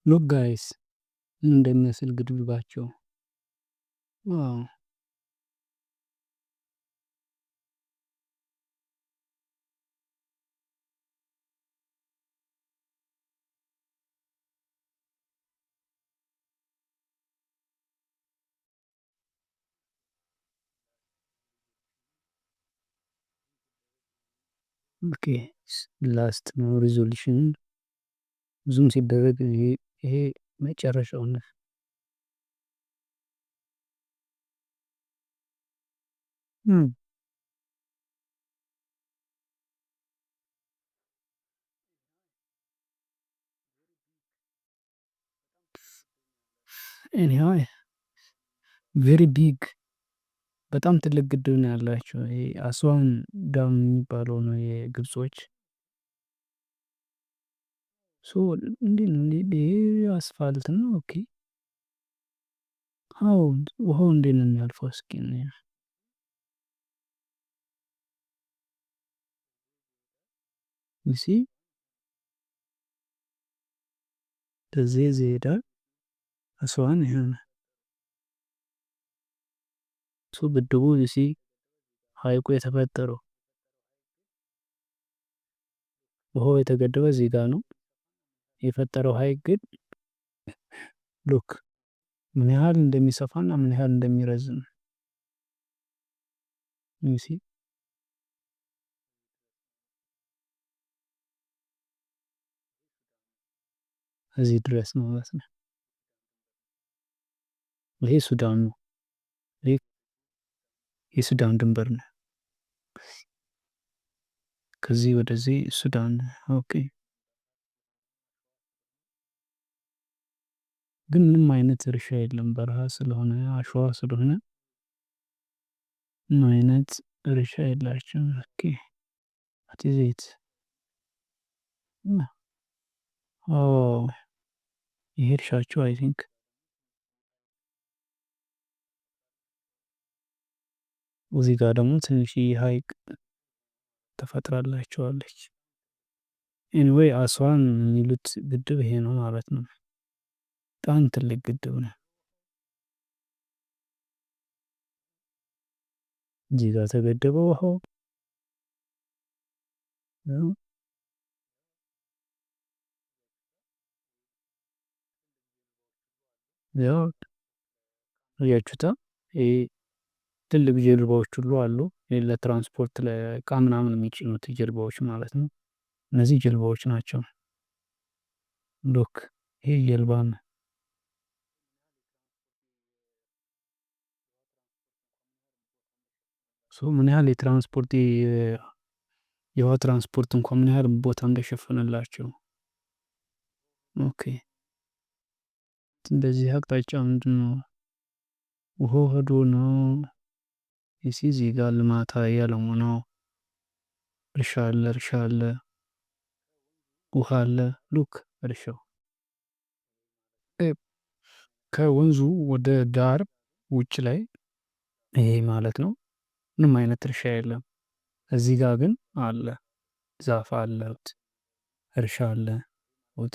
Look guys፣ ምን እንደሚመስል ግድባቸው። Wow! Okay, last ነው resolution። Zoom ሲደረግ ይሄ መጨረሻው ነው። Anyway, very big፣ በጣም ትልቅ ግድብ ነው ያላቸው። ይሄ አስዋን dam የሚባለው ነው የግብጾች። So እንዴት ነው? ይሄ አስፋልት ነው። Okay, አዎ፣ ውሃው እንዴት ነው የሚያልፈው? እስኪ you see፣ እዚህ ይሄዳል። አስዋን ይሄ so ግድቡ፣ you see፣ ሀይቁ የተፈጠረው፣ ውሃው የተገደበ እዚህ ጋር ነው። የፈጠረው ሀይቅ ግን look ምን ያህል እንደሚሰፋና ምን ያህል እንደሚረዝም፣ you see። እዚህ ድረስ ነው ማለት ነው። ይሄ ሱዳን ነው። ይሄ የሱዳን ድንበር ነው። ከዚህ ወደዚህ ሱዳን። Okay፣ ግን ምንም አይነት እርሻ የለም። በረሃ ስለሆነ፣ አሸዋ ስለሆነ ምንም አይነት እርሻ የላቸውም። Okay, what is it? Oh፣ ይሄ እርሻቸው I think። እዚህ ጋር ደግሞ ትንሽዬ ሀይቅ ተፈጥራላቸዋለች። Anyway፣ አስዋን የሚሉት ግድብ ይሄ ነው ማለት ነው። በጣም ትልቅ ግድብ ነው። እዚህ ጋር ተገደበ ውሃው። ያው አያችሁታ፣ ይሄ ትልቅ ጀልባዎች ሁሉ አሉ። ለትራንስፖርት፣ ለእቃ ምናምን የሚጭኑት ጀልባዎች ማለት ነው። እነዚህ ጀልባዎች ናቸው። Look፣ ይሄ ጀልባ ነው። So ምን ያህል የትራንስፖርት፣ የውሃ ትራንስፖርት እንኳን ምን ያህል ቦታ እንደሸፈነላቸው። Okay፣ እንደዚህ አቅጣጫ ምንድነው? ውሃው ሄዶ ነው። You see፣ እዚህ ጋር ልማታ እያለሙ ነው። እርሻ አለ፣ እርሻ አለ፣ ውሃ አለ። Look፣ እርሻው ከወንዙ ወደ ዳር ውጭ ላይ ይሄ ማለት ነው። ምንም አይነት እርሻ የለም። እዚህ ጋር ግን አለ፣ ዛፍ አለ፣ እርሻ አለ።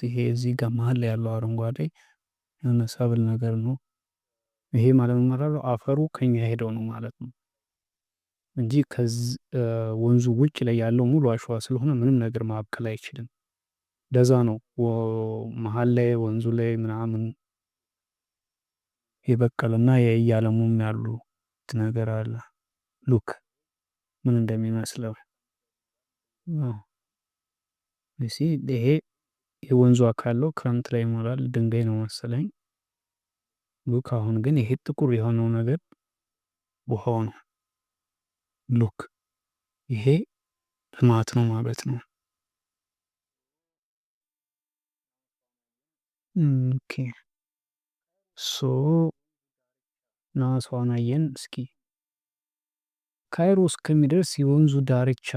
ይሄ እዚህ ጋር መሀል ላይ ያለው አረንጓዴ የሆነ ሰብል ነገር ነው። ይሄ ማለት ምን ማለት ነው? አፈሩ ከኛ ሄደው ነው ማለት ነው እንጂ ወንዙ ውጭ ላይ ያለው ሙሉ አሸዋ ስለሆነ ምንም ነገር ማብቀል አይችልም። ለዛ ነው መሀል ላይ ወንዙ ላይ ምናምን የበቀለና የእያለሙም ያሉት ነገር አለ። Look ምን እንደሚመስለው። ይሄ የወንዙ አካል ነው። ክረምት ላይ ይሞላል። ድንጋይ ነው መሰለኝ። Look፣ አሁን ግን ይሄ ጥቁር የሆነው ነገር ውሃው ነው። Look፣ ይሄ ልማት ነው ማለት ነው። Okay, so ናሷን አየን። እስኪ ካይሮ እስከሚደርስ የወንዙ ዳርቻ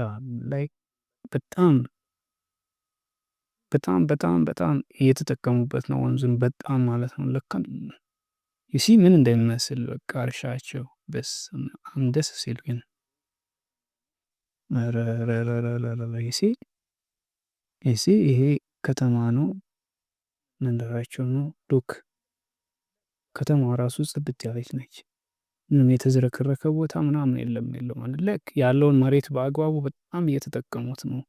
ላይ በጣም በጣም በጣም በጣም እየተጠቀሙበት ነው ወንዙን በጣም ማለት ነው። ለካ you see ምን እንደሚመስል በቃ እርሻቸው፣ በስመአብ፣ ደስ ሲል ግን። You see, you see፣ ይሄ ከተማ ነው። መንደራቸው ነው። Look፣ ከተማዋ ራሱ ጽድት ያለች ነች። ምንም የተዝረከረከ ቦታ ምናምን የለም የለውም። ልክ ያለውን መሬት በአግባቡ በጣም እየተጠቀሙት ነው።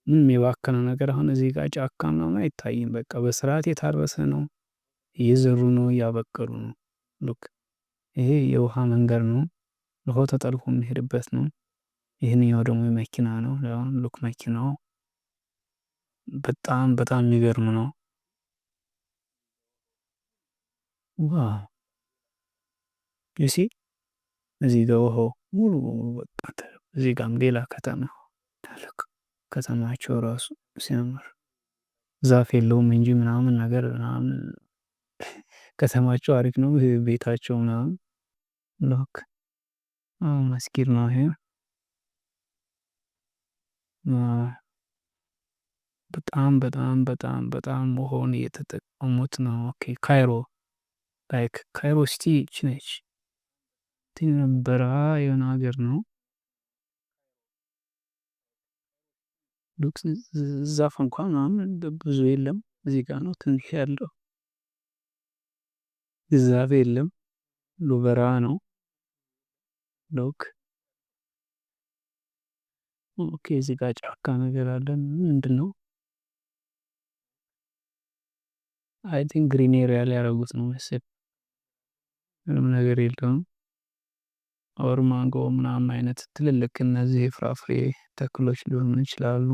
ምንም የባከነ ነገር አሁን እዚህ ጋር ጫካ ምናምን አይታይም። በቃ በስርዓት የታረሰ ነው። እየዘሩ ነው፣ እያበቀሉ ነው። Look፣ ይሄ የውሃ መንገድ ነው። ውሃው ተጠልፎ የሚሄድበት ነው። ይህንኛው ደግሞ የመኪና ነው። Look፣ መኪናው በጣም በጣም የሚገርም ነው። Wow፣ you see፣ እዚህ ጋር ውሃው ሙሉ በሙሉ በቃ እዚህ ጋርም ሌላ ከተማ። ከተማቸው ራሱ ሲያምር፣ ዛፍ የለውም እንጂ ምናምን ነገር ምናምን ከተማቸው አሪፍ ነው። ቤታቸው ምናምን። Look፣ መስጊድ ነው ይሄ። በጣም በጣም በጣም በጣም ውሃውን እየተጠቀሙት ነው። Okay፣ ካይሮ፣ like ካይሮ city ይቺ ነች። በረሃ የሆነ ሀገር ነው። Look፣ ዛፍ እንኳን ምናምን ብዙ የለም። እዚህ ጋር ነው ትንሽ ያለው፣ ዛፍ የለም። በረሃ ነው። Look፣ okay፣ እዚህ ጋር ጫካ ነገር አለ። ምንድነው? I think green area ሊያደርጉት ነው መሰለኝ። ምንም ነገር የለውም። Or ማንጎ ምናምን አይነት ትልልቅ እነዚህ የፍራፍሬ ተክሎች ሊሆኑ ይችላሉ።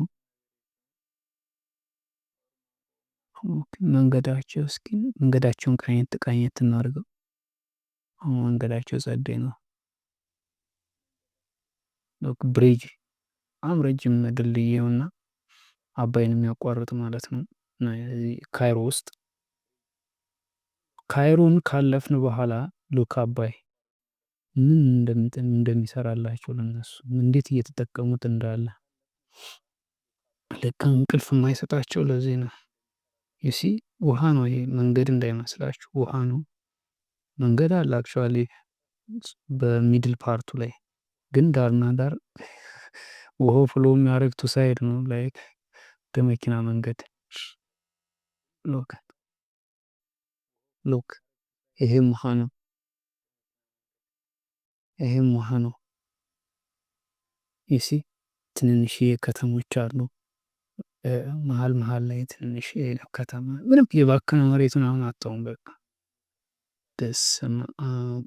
መንገዳቸው፣ እስኪ መንገዳቸውን ቃኘት ቃኘት እናድርገው። መንገዳቸው ጸዴ ነው። Look፣ bridge፣ በጣም ረጅም ድልድይ እና አባይን የሚያቋርጥ ማለት ነው። ካይሮ ውስጥ፣ ካይሮን ካለፍን በኋላ look፣ አባይ ምን እንደሚሰራላቸው ለነሱ፣ እንዴት እየተጠቀሙት እንዳለ። ለካ እንቅልፍ የማይሰጣቸው ለዚህ ነው። You see፣ ውሃ ነው ይሄ፣ መንገድ እንዳይመስላችሁ ውሃ ነው። መንገድ አለ actually በ middle part ኡ ላይ፣ ግን ዳርና ዳር ውሃው flow የሚያደርግ two side ነው፣ like በመኪና መንገድ። Look፣ look፣ ይሄም ውሃ ነው። ይሄም ውሃ ነው። You see፣ ትንንሽዬ ከተሞች አሉ። መሀል መሀል ላይ ትንንሽ ከተማ፣ ምንም የባከነ መሬት ምናምን አታዩም። በቃ በስመ አብ፣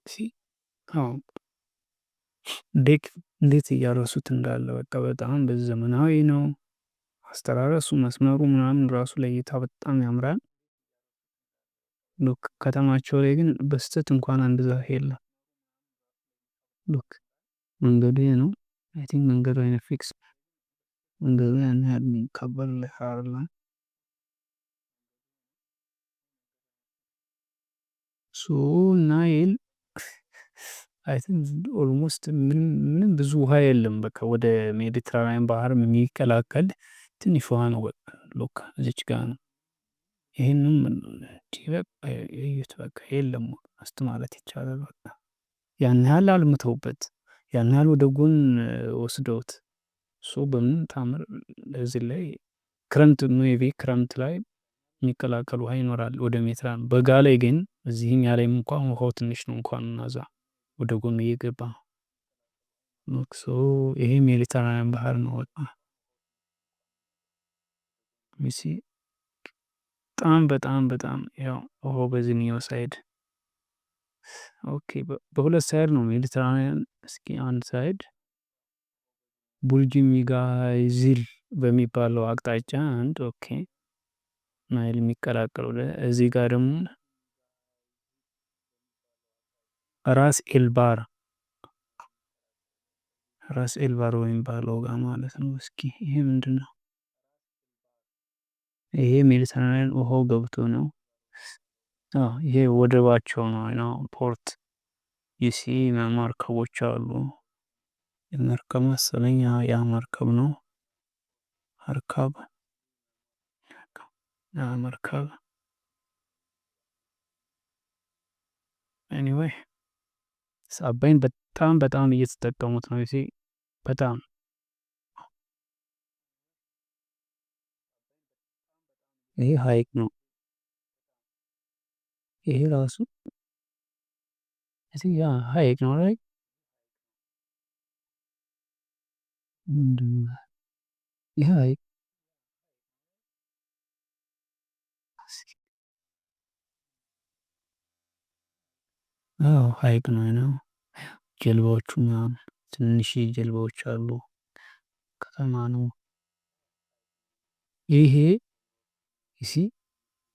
see፣ አዎ፣ እንዴት እንዴት እያረሱት እንዳለ፣ በቃ በጣም በዘመናዊ ነው። አስተራረሱ፣ መስመሩ ምናምን ራሱ ለእይታ በጣም ያምራል። Look፣ ከተማቸው ላይ ግን በስህተት እንኳን አንድ ዛፍ የለም። Look፣ መንገዱ ይሄ ነው። I think መንገዱ አይነት fix መንገዱ ያን ያህል የሚከበር አይደለም። So ናይል I think almost ምንም ብዙ ውሃ የለም። በቃ ወደ ሜዲትራኒያን ባህር የሚቀላቀል ትንሽ ውሃ ነው። በቃ look፣ እዚች ጋር ነው። ይሄንም እዩት፣ በቃ የለም አስት ማለት ይቻላል። በቃ ያን ያህል አልምተውበት፣ ያን ያህል ወደ ጎን ወስደውት፣ so በምን ታምር እዚህ ላይ ክረምት፣ maybe ክረምት ላይ የሚቀላቀል ውሃ ይኖራል ወደ ሜዲትራኒያን። በጋ ላይ ግን እዚህኛ ላይም እንኳን ውሃው ትንሽ ነው፣ እንኳን እናዛ ወደ ጎን እየገባ። So ይሄ ሜዲትራኒያን ባህር ነው። በቃ you see፣ በጣም በጣም በጣም ያው ውሃው በዚህኛው side፣ okay፣ በሁለት side ነው ሜዲትራኒያን። እስኪ አንድ side ቡርጂ ሚጋይዚል በሚባለው አቅጣጫ አንድ፣ okay፣ ናይል የሚቀላቀለው፣ እዚህ ጋር ደግሞ ራስ ኤልባር፣ ራስ ኤልባር በሚባለው ጋር ማለት ነው። እስኪ ይሄ ምንድን ነው? ይሄ ሜዲትራኒያን ውሃው ገብቶ ነው። ይሄ ወደባቸው ነው፣ port። You see፣ መርከቦች አሉ። መርከብ መሰለኝ፣ ያ መርከብ ነው። መርከብ፣ ያ መርከብ። Anyway፣ አባይን በጣም በጣም እየተጠቀሙት ነው። You see፣ በጣም ይሄ ሀይቅ ነው። ይሄ ራሱ እዚህ ያ ሀይቅ ነው right? ምንድነው? ይሄ ሀይቅ። አዎ፣ ሀይቅ ነው። ጀልባዎቹ ምናምን፣ ትንሽ ጀልባዎች አሉ። ከተማ ነው። ይሄ see፣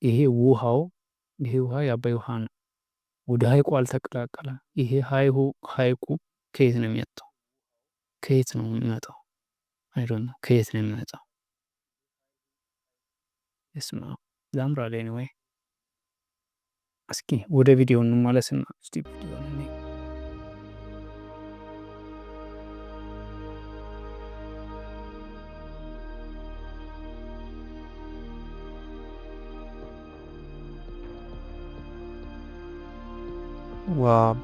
ይሄ ውሃው፣ ይሄ ውሃ የአባይ ውሃ ነው። ወደ ሀይቁ አልተቀላቀለም። ይሄ ሀይቁ ከየት ነው የሚመጣው? ከየት ነው የሚመጣው? I don't know፣ ከየት ነው የሚመጣው? እስማ ያምራል። Anyway፣ እስኪ ወደ ቪዲዮ እንመለስና እስቲ ቪዲዮን እንይ። Wow!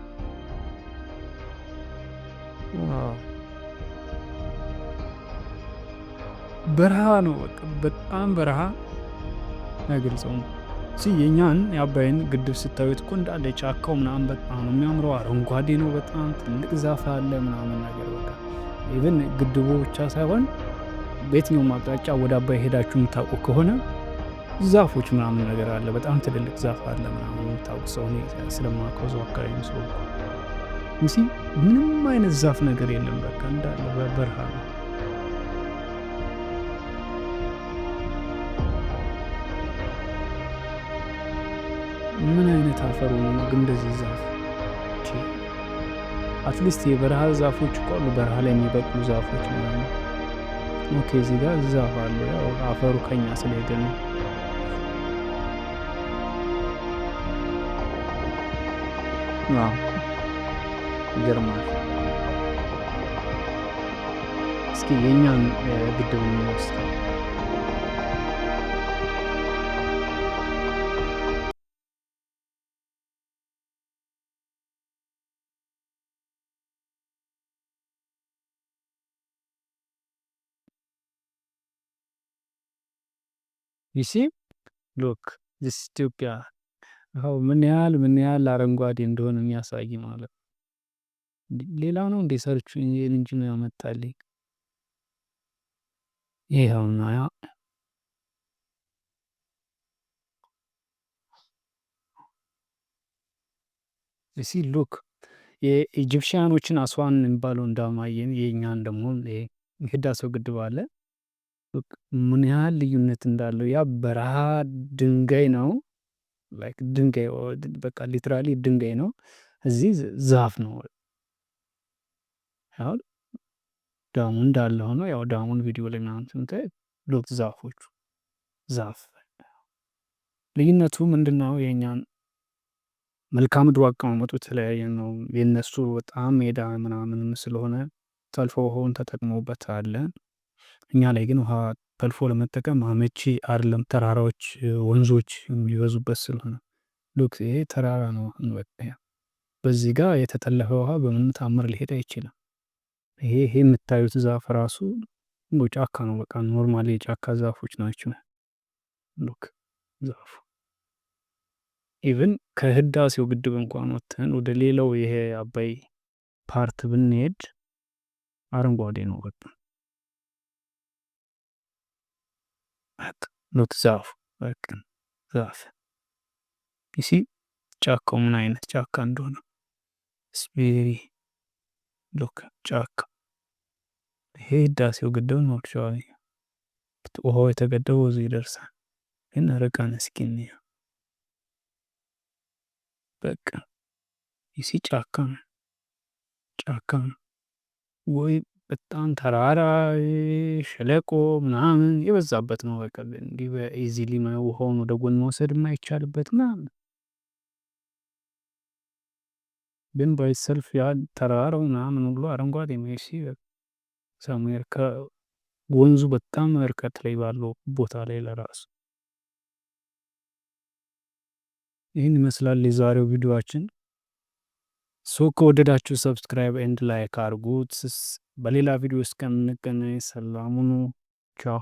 በረሃ ነው። በቃ በጣም በረሃ አይገልጸውም። See፣ የኛን የአባይን ግድብ ስታዩት እኮ እንዳለ ጫካው ምናምን በጣም ነው የሚያምረው። አረንጓዴ ነው፣ በጣም ትልቅ ዛፍ አለ ምናምን ነገር። በቃ even ግድቡ ብቻ ሳይሆን በየትኛውም አቅጣጫ ወደ አባይ ሄዳችሁ የምታውቁ ከሆነ ዛፎች ምናምን ነገር አለ። በጣም ትልልቅ ዛፍ አለ ምናምን፣ የምታውቁ ሰው፣ እኔ ስለማውቀው እዛው አካባቢ ሰው። See፣ ምንም አይነት ዛፍ ነገር የለም። በቃ እንዳለ በረሃ ነው። ምን አይነት አፈር ሆኖ ነው ግን እንደዚህ ዛፍ? At least የበረሃ ዛፎች እኮ አሉ፣ በረሃ ላይ የሚበቅሉ ዛፎች ምናምን። Okay፣ እዚህ ጋር ዛፍ አለ። ያው አፈሩ ከኛ ስለሄደ ነው። Wow፣ ይገርማል። እስኪ የእኛን ግድብ እንወስድ። You see, look, this ኢትዮጵያ አዎ፣ ምን ያህል አረንጓዴ እንደሆነ የሚያሳይ ማለት ነው። ሌላ ነው እንዴ search engine ያመጣልኝ? ይኸውና ያ። See, look፣ የ Egyptian ኦችን አስዋን የሚባለውን dam አየን። የእኛን ደግሞ የህዳሴው ግድብ አለ። ምን ያህል ልዩነት እንዳለው። ያ በረሃ ድንጋይ ነው። Like ድንጋይ፣ በቃ literally ድንጋይ ነው። እዚህ ዛፍ ነው። ያው dam ኡ እንዳለ ሆኖ፣ ያው dam ኡን ቪዲዮ ላይ ምናምን ስንታይ look፣ ዛፎቹ፣ ዛፍ ልዩነቱ ምንድነው? የኛን መልክዓ ምድሩ አቀማመጡ የተለያየ ነው። የነሱ በጣም ሜዳ ምናምን ስለሆነ ጠልፎ ውሃውን ተጠቅሞበታል። እኛ ላይ ግን ውሃ ጠልፎ ለመጠቀም አመቺ አይደለም። ተራራዎች፣ ወንዞች የሚበዙበት ስለሆነ። Look፣ ይሄ ተራራ ነው። በቃ በዚህ ጋር የተጠለፈ ውሃ በምንም ተአምር ሊሄድ አይችልም። ይሄ የምታዩት ዛፍ ራሱ ጫካ ነው። በቃ normally የጫካ ዛፎች ናቸው። Look፣ ዛፉ even ከህዳሴው ግድብ እንኳን ወጥተን ወደ ሌላው ይሄ አባይ part ብንሄድ አረንጓዴ ነው። በቃ look፣ ዛፉ፣ በቃ ዛፍ። You see፣ ጫካው ምን አይነት ጫካ እንደሆነ። Very look፣ ጫካ። ይሄ ህዳሴው ግድብ ነው። Actually ውሃው የተገደበው እዚህ ይደርሳል። ግን ርቀን እስኪ እንየው። በቃ you see፣ ጫካ ነው፣ ጫካ ነው ወይ በጣም ተራራ፣ ሸለቆ ምናምን የበዛበት ነው። በቃ እንዲህ በ easily ውሃውን ወደ ጎን መውሰድ የማይቻልበት ምናምን። ግን by itself ያ ተራራው ምናምን ሁሉ አረንጓዴ ነው። See፣ somewhere ከወንዙ በጣም ርቀት ላይ ባለው ቦታ ላይ ለራሱ። ይህን ይመስላል የዛሬው ቪዲዮአችን። So ከወደዳችሁ subscribe and like አድርጉት። በሌላ ቪዲዮ እስከምንገናኝ ሰላም ሁኑ። ቻው።